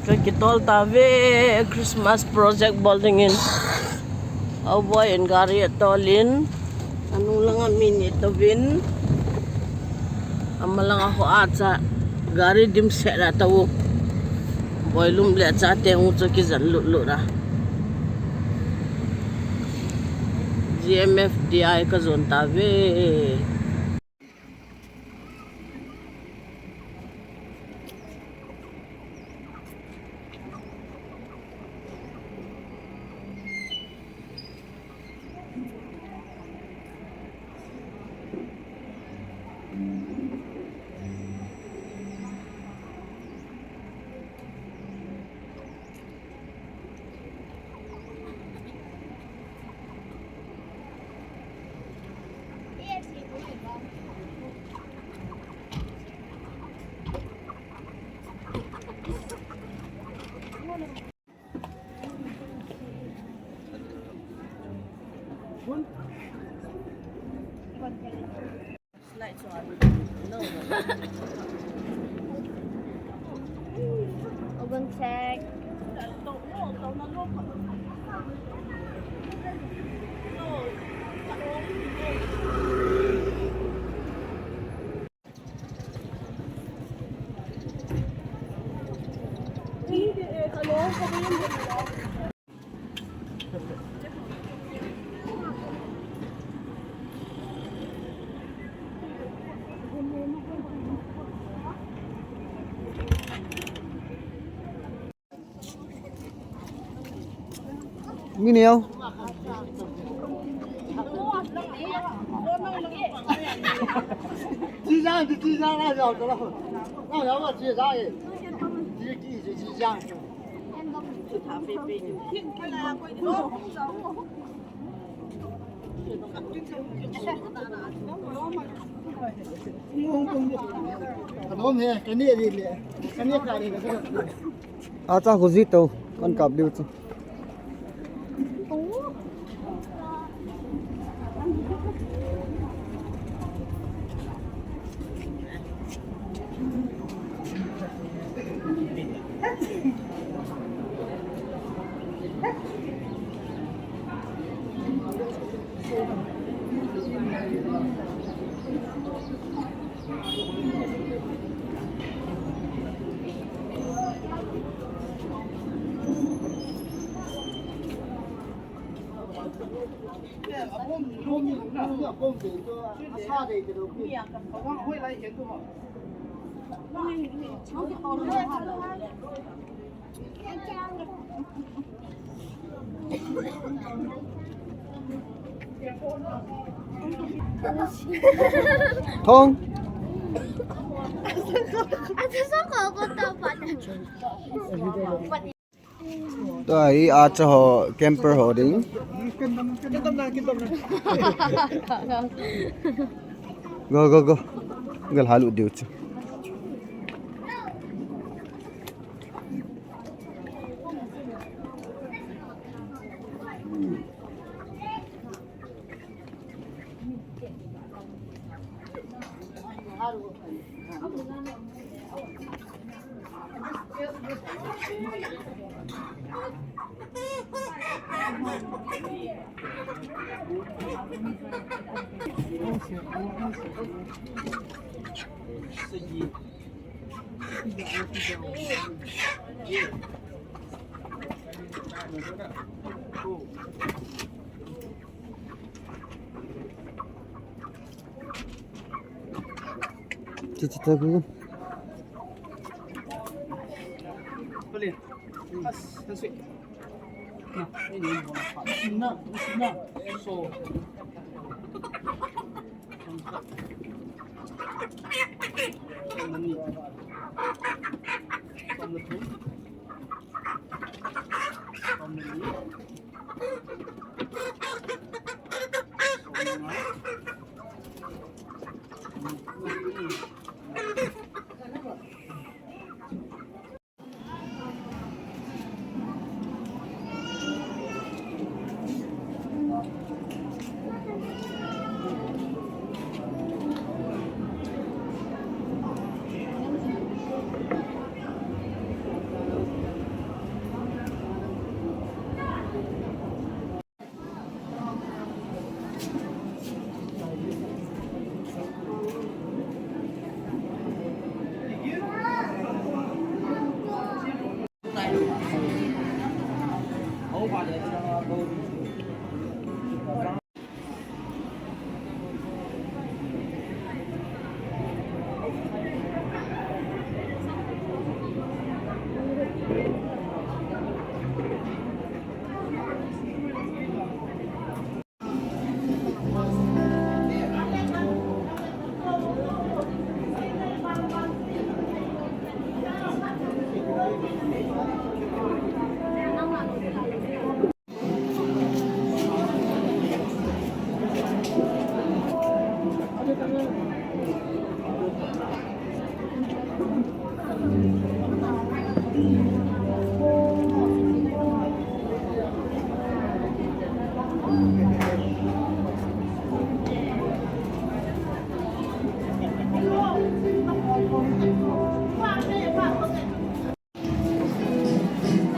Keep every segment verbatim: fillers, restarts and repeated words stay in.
Kakitol tave Christmas project bol dingin. Au boy in gari atolin. Anung langa mi ni touvin. Ama langa ho acha gari dimset a tou. Boilum le achate hung chu kijen lutlut a. G M F D I kajon tave. Oven check. Mini au. Acha khu ji tou, an kap diu chu. Thong. Tua hi acha ho, camper ho ding. Go, go, go. Gal halu diu chu. Chi, chi, chi, chi.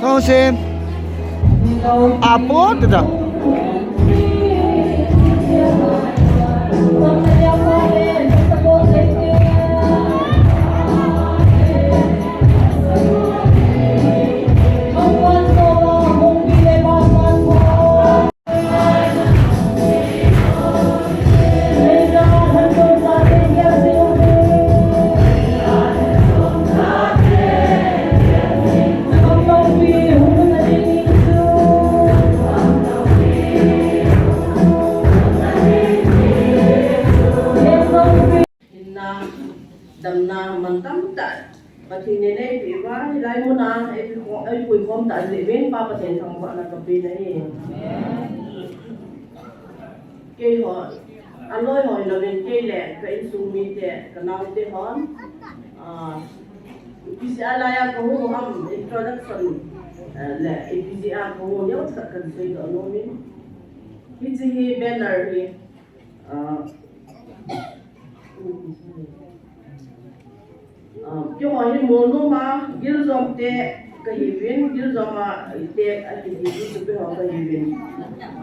Tong sim. Apo, tita. Hinna, damna, man tamtah Pathen in eipeh uva, hilai muna eipuikhom, eipuikhom tah jeh uvin Pa Pathen thangvahna kape nahi. Keiho, aloi ho hilouvin kei le ka insung mite, ka naote hon, ah, ipi jeh a laiya kahung u ham, introduction, eh, le ipi jeh a kahung u neocha kahin seidoh nom in. Hiche hi banner hi, ah, Ah, keiho hi Molnom a Giljom te kahiuvin, Giljom a te akiti chu keiho kahiuvin.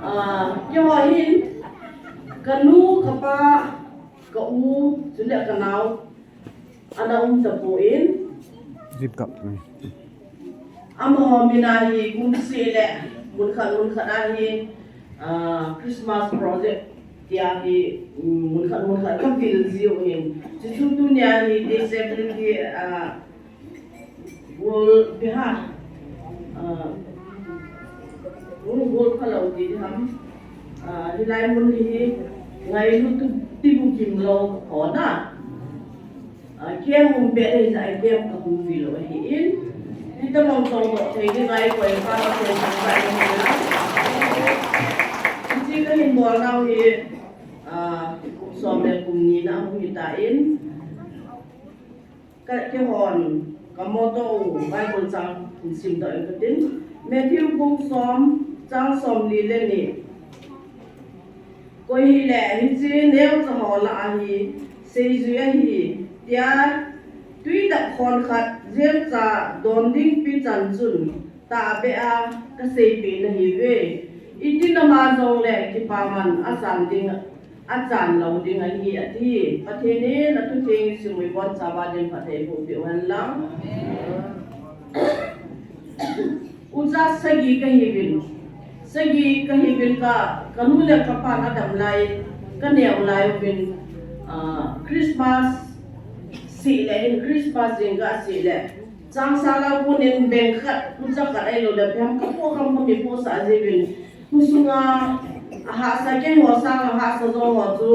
Ah, keiho hin kanu, kapa, ka u, chule kanao ana um tapon. Zip kap. Amaho min a hi kum seh le mun khat mun khat a hi, ah, Christmas project tia hi, mm, mun khat mun khat kavil jiu ahin. Chuchu tunia hi disability, ah, bol, ipi ham, ah, mun bol phalou ti ham. Ah, hilai mun hi ngailut ti bukim lou hon a. Ah, camp hung pet ahi jeh a camp kahung ve lou ahin. Hitabang tongdoh thei ding a eikoi Pa Pathen thangvah in. Hiche kahin bol nau hi, ah, kum som le kum ni na hung hitan. Ka, keihon ka motto u Bible chang hin simdoh inge katin. Matthew bung som, chang somli le ni. Koi hile hiche neocha ho lah a hi seijui ahi, tia tui dap khon khat jengcha don ding pi chan chun tahbeh a kaseipeh nahiuve. Itin ama jongle kipaman achan ding, achan lou ding ahi, ati. Pathen in athutheng simui bonchauva dinga phatthei boh peh u hen lang. Ucha sagi kahiuvin. Sagi kahiuvin ka, kanu le kapan adam lai, kaneo lai uvin, ah, Christmas seh le hin, Christmas jing kaseh le. Changsala konin beng khat, ucha khat ahilou le, phem kapoh kham kham mi pohsah jiuvin. Husunga, ahahsa keiho sanga hahsa jo ho chu,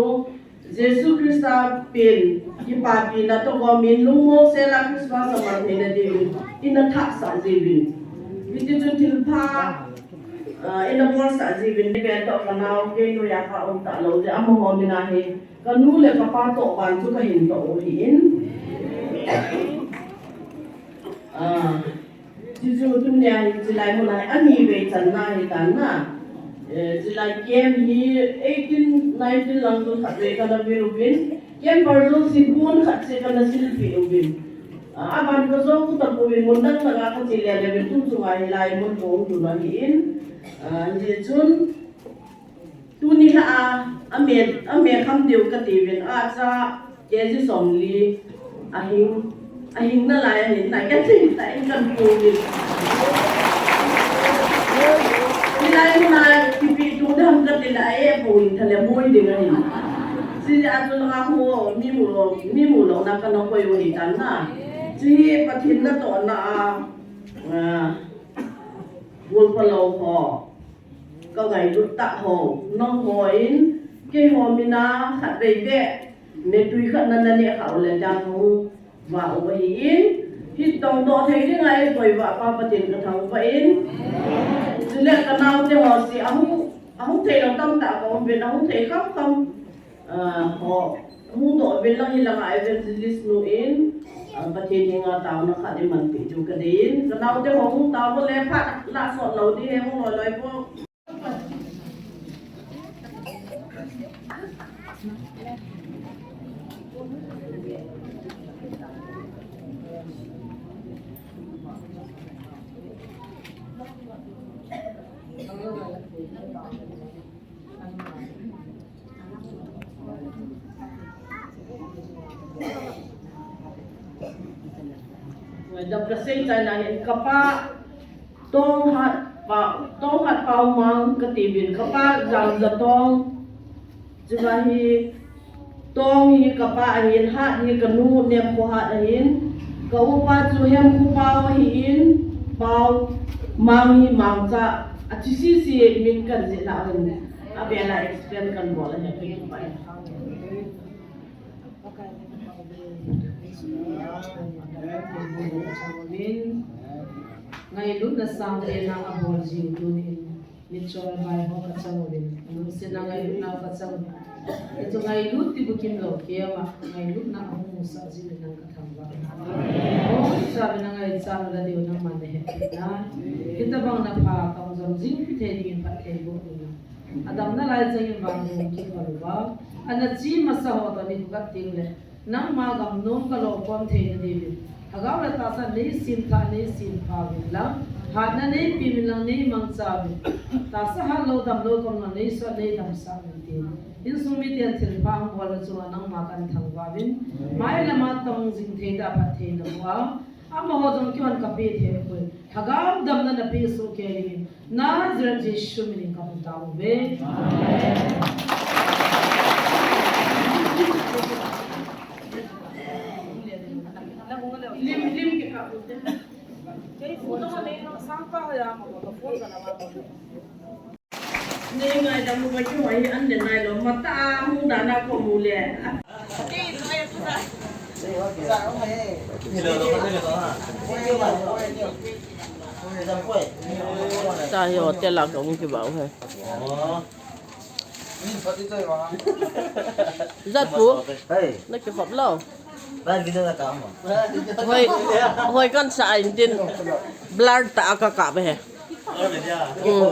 Jesu Christa pen, kipapina toh gom in lungmong sela Christmas aman theina diuvin, ina thahsah jiuvin. Hiti chun thilpha, ah, ina bolsah jiuvin, pen toh kanao, kei noiya kaum talou jeh a amaho min a hi, kanu le kapa toh ban chu kahin toh u ahin. Ah, chuchu tunia hi chulai muna hi ani vei channa ahitan na. Eh, chulai camp hi eighteen, nineteen lang chu khatvei kana vil uvin. Camper jouse pon khat seh kana silpeh uvin. Ah, aban kajou tapouvin mun dang dang a kache le le uvin tu chunga hilai mun kahung tun ahin. Ah, hijeh chun Tuni lah a, ame, ame kham diu katiuvin, acha, K G somli, ahing, ahing nalai ahin, na kati, ta in kan pu uvin. Hilai muna, kipi tung dam kati la, e, pu in thale mui ding ahin. Hijeh a chu langa hu, mi mu lou, mi mu louna kana koi u ahitan na. Chu hi Pathen natohna a, a, bol phalou ho. Ka ngailut tah ho, nangho in, keiho min a khatvei beh, metui khat na naneh kha u le dang ho, vah u ahin, hi tongdoh thei dinga eikoi uva Pa Pathen kathangvah in, chule kanaote ho seh ahung, ahung theilou tamtah kaum uvin, ahung thei kham kham, ah, ho, Hung doh uvin lang, hilanga evangelist nu in, ah, Pathen henga taona khat iman peh diu kadei in. Kanaote ho hung tao le phat la sot lou ding ahi, hung loi loi po. Dam kasei chai na hin kapa Tonghat pa, Tonghat Paomang kati uvin, kapa Jamjatong. Chunga hi Tong hi kapa ahin, Hat hi kanu Nemkhohat ahin, ka upa chu Hemkhopao ahin, Paomang hi Mangcha, athi sese min kan jih na hin, abela explain kan bol ahi, kei pa. Ngailutna sangpen nang abol jiu tunin. Michol bai ho kachang uvin, lungsetna ngailutna kachang uvin. Hichu ngailut ti bukim lou, keima ngailutna ahung musah jeh in nang kathangvah. Amen. Hung musah uvin, nangaicha nalai diu nangman nahet nai. Hitabang napha tong jom jing thei dingin phatthei boh uvin. Adamna lai changin vang hung kikhol uva. Ana chi masa ho toh nikho khat teng le. Nangma gam nom kalo khom theina diuvin. Lhagao le tahsa neisim thah, neisim pha uvin lang. Hatna neipe uvin lang, neimangcha uvin. Tahsa hatlou damlou kom lang neisot neidamsah uvin ti. Insung miten thilpha hung bol na chunga nangma kathangvah uvin. Mailama tong jing thei tah phatthei naboh a. Amaho jong kihon kapeh thei poi. Lhagao damna napeh soh kei dingin. Nazareth Jesu minin kahung tao uve. Amen. Lim, lim ke ka. Kei phone number nei nang sangpa ho ya ma ko phone ka na ma ko. Nei ngaidam uva kihoi hi an le nailou, mata a hung dan a ko mu le. Tahi hotel a kahung kibah u ahi. Jat pu. Nakikhop lou. Hoi, hoi kan sa a intin. Blur tah a kakap ahi. Mm.